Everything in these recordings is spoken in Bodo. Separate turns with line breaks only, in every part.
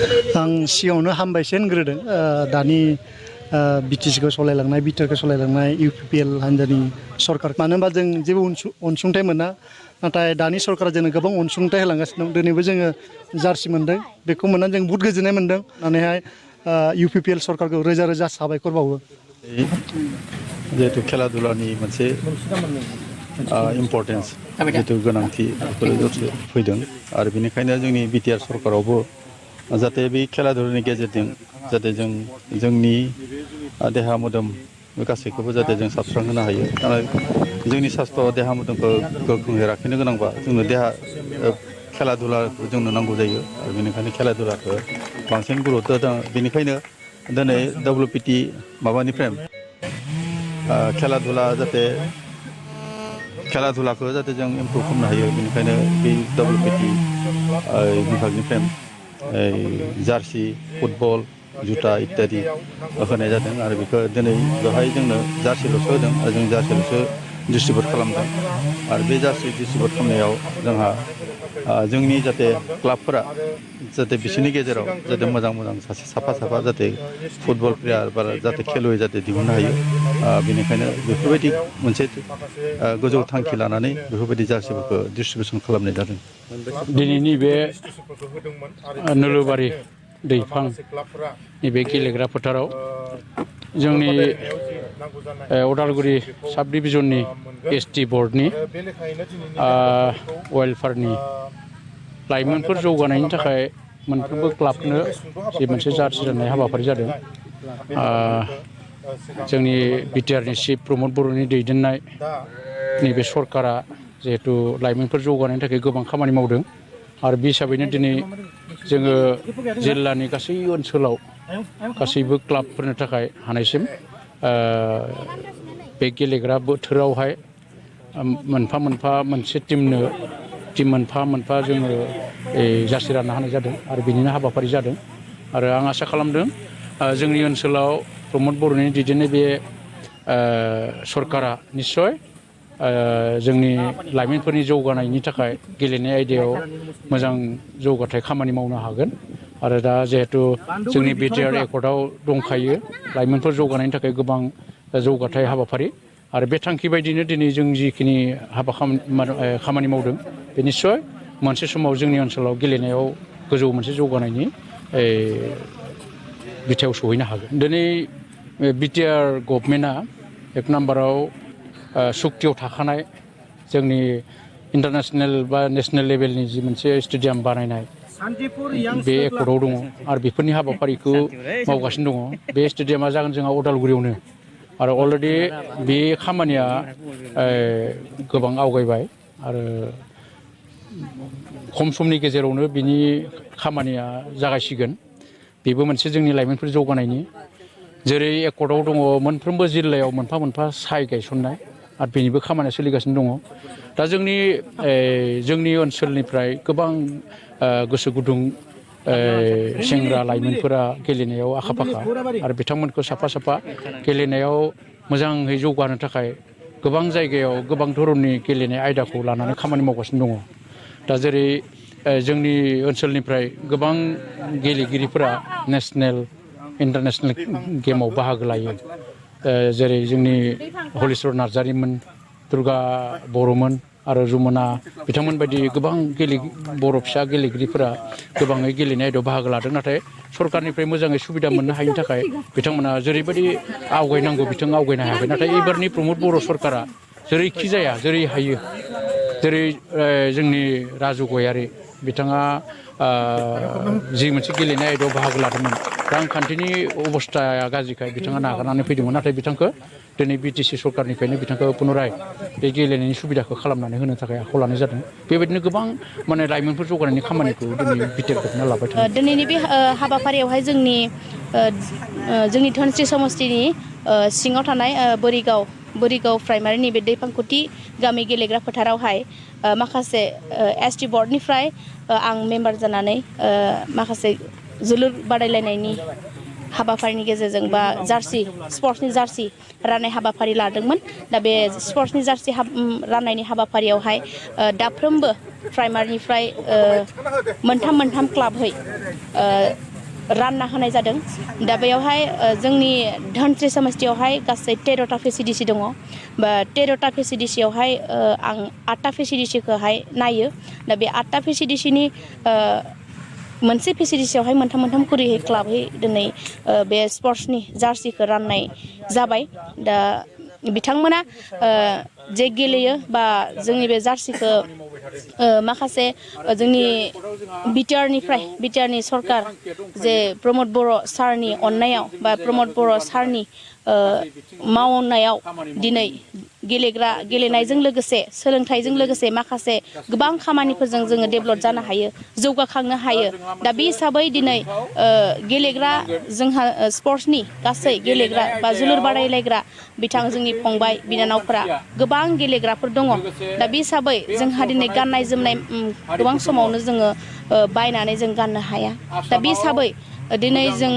आं सिगाङावनो हामबायसो होनग्रोदों दानि बिटिसिखौ सालायलांनाय बिटिआरखौ सालायलांनाय इउपिपिएल हान्जानि सरकार मानो होनबा जों जेबो अनसुंथाइ मोना नाथाय दानि सरकारा जोंनो गोबां अनसुंथाइ होलांगासिनो दं दिनैबो जोङो जार्सि मोन्दों बेखौ मोननानै जों बहुद गोजोननाय मोन्दों होननानैहाय इउपिपिएल सरकारखौ रोजा रोजा साबायखर बावो
जिहेतु खेला दुलानि मोनसे इम्पर्टेन्स जिहेतु गोनांथि बेफोरो फैदों आरो बेनिखायनो जोंनि बिटिआर सरकारावबो जाहाथे बे खेला दुलानि गेजेरजों जाहाथे जोंनि देहा मोदोम गासैखौबो जाहाथे जों साबस्रांहोनो हायो जोंनि सास्त्र देहा मोदोमखौ गोख्रोङै लाखिनो गोनांबा जोंनो खेला दुलाखौ जोंनो नांगौ जायो आरो बेनिखायनो खेला दुलाखौ बांसिन गुरुत्व दं बेनिखायनो दिनै WPT माबानिफ्राय खेला दुला जाहाथे खेला दुलाखौ जाहाथे जों इमप्रुभ खालामनो हायो बेनिखायनो बे WPT बिभागनिफ्राय जार्सि फुटबल जुथा इत्यादि होनाय जादों आरो बेखौ दिनै बेवहाय जोंनो जार्सिल'सो होदों आरो जों जार्सिल'सो डिस्ट्रिबिउट खालामदों आरो बे जार्सि डिस्ट्रिबिउट खालामनायाव जोंहा जोंनि जाहाथे क्लाबफोरा जाहाथे बिसोरनि गेजेराव जाहाथे मोजां सासे साफा जाहाथे फुटबल प्लेयार बा जाहाथे खेलुवै जाहाथे दिहुननो हायो बेनिखायनो बेफोरबायदि मोनसे गोजौ थांखि लानानै बेफोरबायदि जार्सिफोरखौ डिस्ट्रिबिउसन खालामनाय जादों
दिनैनि बे नोलोबारि दैफां नैबे गेलेग्रा फोथाराव जोंनि उदालगुरि साब डिभिजननि ST बर्डनि वेलफेयारनि लाइमोनफोर जौगानायनि थाखाय मोनफ्रोमबो क्लाबनो जे मोनसे जार्सि राननाय हाबाफारि जादों जोंनि बिटिआरनि चिफ प्रमद बर'नि दैदेननाय नैबे सरकारा जिहेतु लाइमोनफोर जौगानायनि थाखाय गोबां खामानि मावदों आरो बे हिसाबैनो दिनै जोङो जिल्लानि गासै ओनसोलाव गासैबो क्लाबफोरनि थाखाय हानायसिम बे गेलेग्रा बोथोरावहाय मोनफा मोनसे टिमनो मोनफा जोङो जार्सि रानना होनाय जादों आरो बिनिनो हाबाफारि जादों आरो आं आसा खालामदों जोंनि ओनसोलाव प्रमद बर'नि दैदेननाय बे सरकारा निस्सय जोंनि लाइमोनफोरनि जौगानायनि थाखाय गेलेनाय आयदायाव मोजां जौगाथाय खामानि मावनो हागोन आरो दा जिहेतु जोंनि बिटिआर एकर्डआव दंखायो लाइमोनफोर जौगानायनि थाखाय गोबां जौगाथाय हाबाफारि आरो बे थांखि बायदिनो दिनै जों जिखिनि खामानि मावदों बे निस्सय मोनसे समाव जोंनि ओनसोलाव गेलेनायाव गोजौ मोनसे जौगानायनि बिथायाव सहैनो हागोन दिनै बिटिआर गभर्नमेन्टआ एक नाम्बाराव सुक्तियाव थाखानाय जोंनि इन्टारनेसनेल बा नेसनेल लेभेलनि जि मोनसे स्टेडियाम बानायनाय बे एकर्डआव दङ आरो बेफोरनि हाबाफारिखौ मावगासिनो दङ बे स्टेडियामा जागोन जोंहा उदालगुरियावनो आरो अलरेडि बे खामानिया गोबां आवगायबाय आरो खम समनि गेजेरावनो बिनि खामानिया जागायसिगोन बेबो मोनसे जोंनि लाइमोनफोर जौगानायनि जेरै एकर्डआव दङ मोनफ्रोमबो जिल्लायाव मोनफा साइ गायसननाय आरो बेनिबो खामानिया सोलिगासिनो दङ दा जोंनि ओनसोलनिफ्राय गोबां गोसो गुदुं सेंग्रा लाइमोनफोरा गेलेनायाव आखा फाखा आरो बिथांमोनखौ साफा गेलेनायाव मोजाङै जौगानो थाखाय गोबां जायगायाव गोबां धरननि गेलेनाय आयदाखौ लानानै खामानि मावगासिनो दङ दा जेरै जोंनि ओनसोलनिफ्राय गोबां गेलेगिरिफोरा नेसनेल इन्टारनेसनेल गेमाव बाहागो लायो जेरै जोंनि हलिचरन नार्जारिमोन दुर्गा बर'मोन आरो जमुना बिथांमोन बायदि गोबां बर' फिसा गेलेगिरिफोरा गोबाङै गेलेनाय आयदायाव बाहागो लादों नाथाय सरकारनिफ्राय मोजाङै सुबिदा मोननो हायिनि थाखाय बिथांमोना जेरैबायदि आवगायनांगौ बिथां आवगायनो हायाखै नाथाय एबारनि प्रमद बर' सरकारा जेरैखि जाया जेरै हायो जेरै जोंनि राजु गयारि बिथाङा जि मोनसे गेलेनाय आयदायाव बाहागो लादोंमोन रांखान्थिनि अबस्थाया गाज्रिखाय बिथाङा नागारनानै फैदोंमोन नाथाय बिथांखौ दिनै बिटिसि सरकारनिफ्रायनो बिथांखौ पुनराय बे गेलेनायनि सुबिदाखौ खालामनानै होनो थाखाय आखायाव लानाय जादों बेबायदिनो गोबां लाइमोनफोर जौगानायनि खामानिखौ दिनै बिटिआर गभर्नमेन्टआ लाबाय थादों
दिनैनि बे हाबाफारियावहाय जोंनि धोनस्रि समस्तिनि सिङाव थानाय बोरिगाव प्राइमारिनि बे दैफांखुथि गामि गेलेग्रा फोथारावहाय माखासे ST बर्डनिफ्राय आं मेम्बार जानानै माखासे जोलुर बादायलायनायनि हाबाफारिनि गेजेरजों बा स्पर्ट्सनि जार्सि राननाय हाबाफारि लादोंमोन दा बे स्पर्ट्सनि जार्सि राननायनि हाबाफारियावहाय दाफ्रोमबो प्राइमारिनिफ्राय मोनथाम क्लाबहै रानना होनाय जादों दा बेयावहाय जोंनि धोनस्रि समस्तियावहाय गासै 13टा VCDC दङ बा 13टा VCDCयावहाय आं 8टा VCDCखौहाय नायो दा बे 8टा VCDCनि मोनसे VCDCयावहाय मोनथाम खुरियै क्लाबहै दिनै बे स्पर्ट्सनि जार्सिखौ राननाय जाबाय दा बिथांमोना जे गेलेयो बा जोंनि बे जार्सिखौ माखासे जोंनि बिटिआरनि सरकार जे प्रमद बर' सारनि अननायाव बा प्रमद बर' सारनि मावनायाव दिनै गेलेनायजों लोगोसे सोलोंथाइजों लोगोसे माखासे गोबां खामानिफोरजों जोङो डेभेलप जानो हायो जौगाखांनो हायो दा बे हिसाबै दिनै गेलेग्रा जोंहा स्पर्ट्सनि गासै गेलेग्रा बा जोलुर बादायलायग्रा बिथां जोंनि फंबाय बिनानावफोरा गोबां गेलेग्राफोर दङ दा बे हिसाबै जोंहा दिनै गाननाय जोमनाय गोबां समावनो जोङो बायनानै जों गाननो हाया दा बे हिसाबै दिनै जों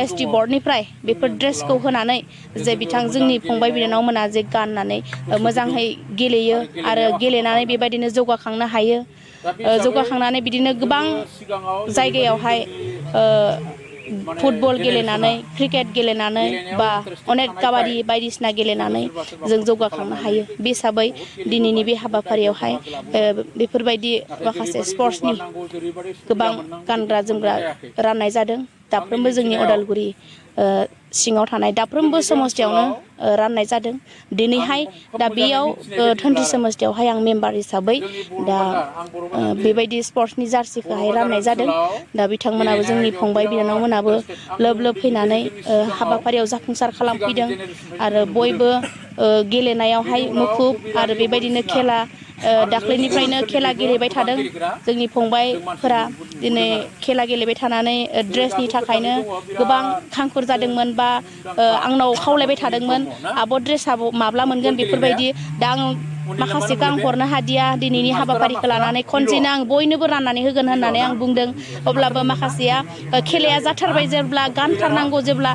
ST बर्डनिफ्राय बेफोर ड्रेसखौ होनानै जे बिथां जोंनि फंबाय बिनानावमोना जे गाननानै मोजाङै गेलेयो आरो गेलेनानै बेबायदिनो जौगाखांनो हायो जौगाखांनानै बिदिनो गोबां जायगायावहाय फुटबल गेलेनानै क्रिकेट गेलेनानै बा अनेक काबादि बायदिसिना गेलेनानै जों जौगाखांनो हायो बे हिसाबै दिनैनि बे हाबाफारियावहाय बेफोरबायदि माखासे स्पर्ट्सनि गोबां गानग्रा जोमग्रा राननाय जादों दाफ्रोमबो जोंनि उदालगुरि सिङाव थानाय दाफ्रोमबो समस्तियावनो राननाय जादों दिनैहाय दा बेयाव धोनस्रि समस्तियावहाय आं मेम्बार हिसाबै दा बेबायदि स्पर्ट्सनि जार्सिखौहाय राननाय जादों दा बिथांमोनाबो जोंनि फंबाय बिनानावमोनाबो लोब फैनानै हाबाफारियाव जाफुंसार खालामफैदों आरो बयबो गेलेनायावहाय मुखुब आरो बेबायदिनो खेला दाख्लैनिफ्रायनो खेला गेलेबाय थादों जोंनि फंबायफोरा दिनै खेला गेलेबाय थानानै ड्रेसनि थाखायनो गोबां हांखुर जादोंमोन बा आंनाव खावलायबाय थादोंमोन आब' ड्रेसा माब्ला मोनगोन बेफोरबायदि दा आं माखासेखौ आं हरनो हादिया दिनैनि हाबाफारिखौ लानानै खनसेनो आं बयनोबो राननानै होगोन होननानै आं बुंदों अब्लाबो माखासेया खेलाया जाथारबाय जेब्ला गानथारनांगौ जेब्ला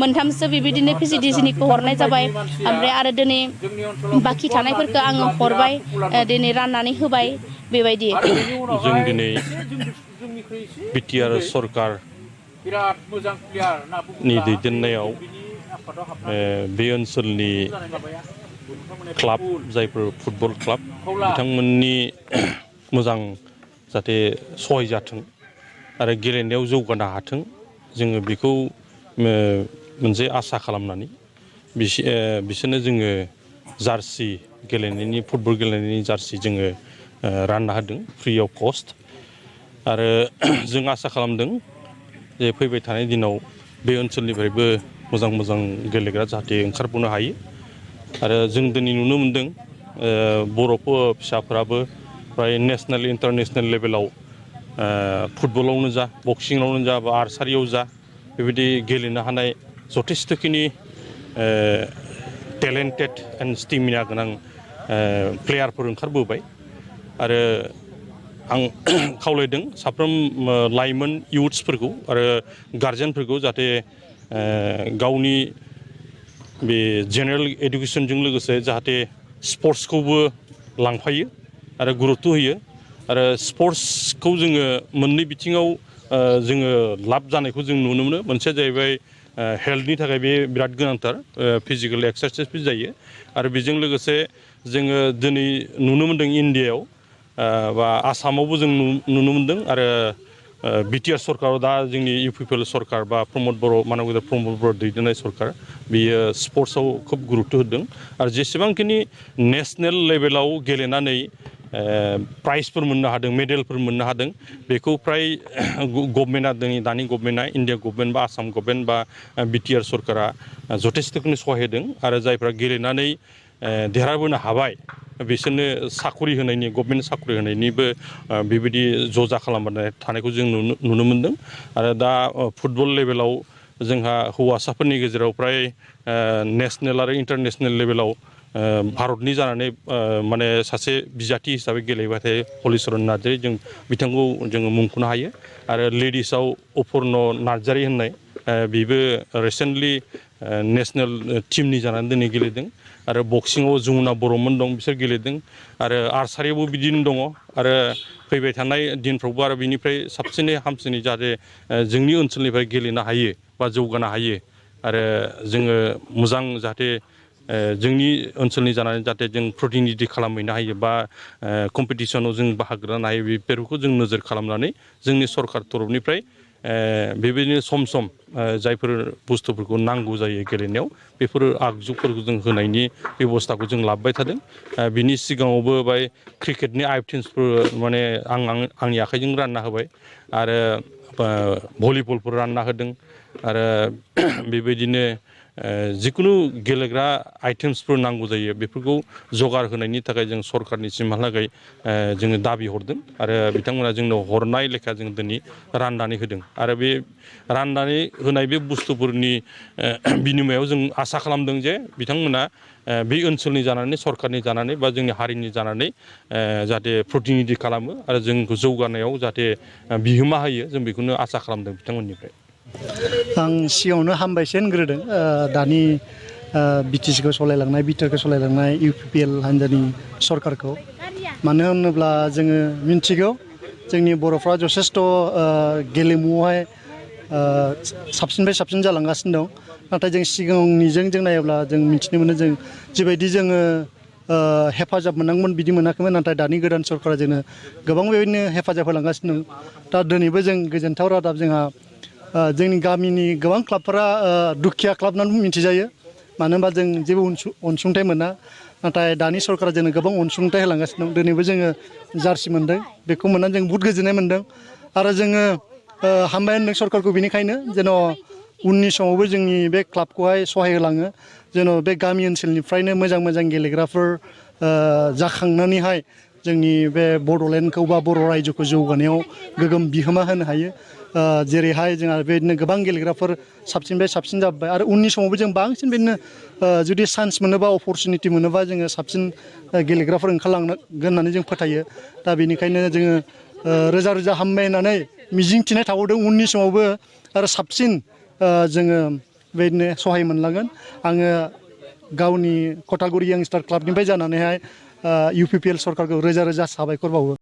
मोनथामसो बेबायदिनो VCDCनिखौ हरनाय जाबाय ओमफ्राय आरो दिनै बाखि थानायफोरखौ आङो हरबाय दिनै राननानै होबाय बेबायदि
जों दिनै बिटिआर सरकारनि दैदेननायाव बे ओनसोलनि क्लाब जायफोर फुटबल क्लाब बिथांमोननि मोजां जाहाथे सहाय जाथों आरो गेलेनायाव जौगानो हाथों जोङो बेखौ मोनसे आसा खालामनानै बिसोरनो जोङो जार्सि गेलेनायनि फुटबल गेलेनायनि जार्सि जोङो रानना होदों फ्रि अफ कस्ट आरो जों आसा खालामदों जे फैबाय थानाय दिनाव बे ओनसोलनिफ्रायबो मोजां गेलेग्रा जाहाथे ओंखारबोनो हायो आरो जों दिनै नुनो मोनदों बर' फिसाफोराबो फ्राय नेसनेल इन्टारनेसनेल लेभेलाव फुटबलावनो जा बक्सिङावनो जा बा आर्सारियाव जा बेबायदि गेलेनो हानाय जथेस्थ'खिनि टेलेन्टेड एन्ड स्टेमिना गोनां प्लेयारफोर ओंखारबोबाय आरो आं खावलायदों साफ्रोम लाइमोन इयुथ्सफोरखौ आरो गार्जेनफोरखौ जाहाथे गावनि बे जेनेरेल इडुकेसनजों लोगोसे जाहाथे स्पर्ट्सखौबो लांफायो आरो गुरुत्त' होयो आरो स्पर्ट्सखौ जोङो मोननै बिथिङाव जोङो लाब जानायखौ जों नुनो मोनो मोनसेया जाहैबाय हेल्थनि थाखाय बे बिराद गोनांथार फिजिकेल एक्सारसाइसबो जायो आरो बेजों लोगोसे जोङो दिनै नुनो मोनदों इण्डियायाव बा आसामावबो जों नुनो मोनदों आरो बिटिआर सरकाराव दा जोंनि इउपिपिएल सरकार बा प्रमद बर' दैदेननाय सरकार बियो स्पर्ट्सआव खोब गुरुत्त' होदों आरो जेसेबांखिनि नेसनेल लेभेलाव गेलेनानै प्राइजफोर मोननो हादों मेडेलफोर मोननो हादों बेखौ फ्राय गभर्नमेन्टआ दानि गभर्नमेन्टआ इण्डिया गभर्नमेन्ट बा आसाम गभर्नमेन्ट बा बिटिआर सरकारा जथेस्थ'खौनो सहाय होदों आरो जायफ्रा गेलेनानै देरहाबोनो हाबाय बिसोरनो साखरि होनायनि गभर्नमेन्ट साखरि होनायनिबो बेबायदि जजा खालामनाय थानायखौ जों नुनो मोनदों आरो दा फुटबल लेभेलाव जोंहा हौवासाफोरनि गेजेराव फ्राय नेसनेल आरो इन्टारनेसनेल लेभेलाव भारतनि जानानै माने सासे बिजाथि हिसाबै गेलेबाय थायो हलिचरन नार्जारी जों बिथांखौ जोङो मुंख'नो हायो आरो लेडिसाव अपुर्न नार्जारी होननाय बेबो रिसेन्टलि नेसनेल टिमनि जानानै दिनै गेलेदों आरो बक्सिङाव जमुना बर'मोन दं बिसोर गेलेदों आरो आर्सारियावबो बिदिनो दङ आरो फैबाय थानाय दिनफ्रावबो आरो बिनिफ्राय साबसिनै हामसिनै जाहाथे जोंनि ओनसोलनिफ्राय गेलेनो हायो बा जौगानो हायो आरो जोङो मोजां जाहाथे जोंनि ओनसोलनि जानानै जाहाथे जों प्रतिनिधि खालामहैनो हायो बा कम्पिटिसनाव जों बाहागो लानो हायो बेफोरखौ जों नोजोर खालामनानै जोंनि सरकार तरफनिफ्राय बेबायदिनो सम सम जायफोर बुस्थुफोरखौ नांगौ जायो गेलेनायाव बेफोर आगजुफोरखौ जों होनायनि बेबस्थाखौ जों लाबोबाय थादों बिनि सिगाङावबो बाय क्रिकेटनि आइटेम्सफोर माने आंनि आखाइजों रानना होबाय आरो भलिबलफोर रानना होदों आरो बेबायदिनो जिकुनु गेलेग्रा आइटेम्सफोर नांगौ जायो बेफोरखौ जगार होनायनि थाखाय जों सरकारनिसिमहालागै जोङो दाबि हरदों आरो बिथांमोना जोंनो हरनाय लेखा जों दिनै राननानै होदों आरो बे राननानै होनाय बे बुस्थुफोरनि बिनिमयाव जों आसा खालामदों जे बिथांमोना बे ओनसोलनि जानानै सरकारनि जानानै बा जोंनि हारिनि जानानै जाहाथे प्रतिनिधि खालामो आरो जोंखौ जौगानायाव जाहाथे बिहोमा होयो जों बेखौनो आसा खालामदों बिथांमोननिफ्राय
आं सिगाङावनो हामबायसै होनग्रोदों दानि बिटिसिखौ सालायलांनाय बिटिआरखौ सालायलांनाय इउपिपिएल हान्जानि सरकारखौ मानो होनोब्ला जोङो मिन्थिगौ जोंनि बर'फ्रा जथेस्थ' गेलेमुआवहाय साबसिननिफ्राय साबसिन जालांगासिनो दं नाथाय जों सिगांनिजों जों नायोब्ला जों मिथिनो मोनो जों जिबायदि जोङो हेफाजाब मोननांगौमोन बिदि मोनाखैमोन नाथाय दानि गोदान सरकारा जोंनो गोबां बेबायदिनो हेफाजाब होलांगासिनो दं दा दिनैबो जों गोजोनथाव रादाब जोंहा जोंनि गामिनि गोबां क्लाबफोरा दुखिया क्लाब होननानै मिथिजायो मानो होनबा जों जेबो अनसुंथाइ मोना नाथाय दानि सरकारा जोंनो गोबां अनसुंथाइ होलांगासिनो दं दिनैबो जोङो जार्सि मोन्दों बेखौ मोननानै जों बहुद गोजोननाय मोन्दों आरो जोङो हामबाय होनदों सरकारखौ बेनिखायनो जेन' उननि समावबो जोंनि बे क्लाबखौहाय सहाय होलाङो जेन' बे गामि ओनसोलनिफ्रायनो मोजां मोजां गेलेग्राफोर जाखांनानैहाय जोंनि बे बड'लेण्डखौ बा बर' रायजोखौ जौगानायाव गोगोम बिहोमा होनो हायो जेरैहाय जोंहा बेबायदिनो गोबां गेलेग्राफोर साबसिननिफ्राय साबसिन जाबाय आरो उननि समावबो जों बांसिन बिदिनो जुदि चान्स मोनोबा अपरसुनिटि मोनोबा जोङो साबसिन गेलेग्राफोर ओंखारलांगोन होननानै जों फोथायो दा बेनिखायनो जोङो रोजा रोजा हामबाय होननानै मिजिंथिनाय थाबावदों उननि समावबो आरो साबसिन जोङो बेबायदिनो सहाय मोनलांगोन आङो गावनि कटागुरि यांस्टार क्लाबनिफ्राय जानानैहाय इउपिपिएल सरकारखौ रोजा रोजा साबायखर बावो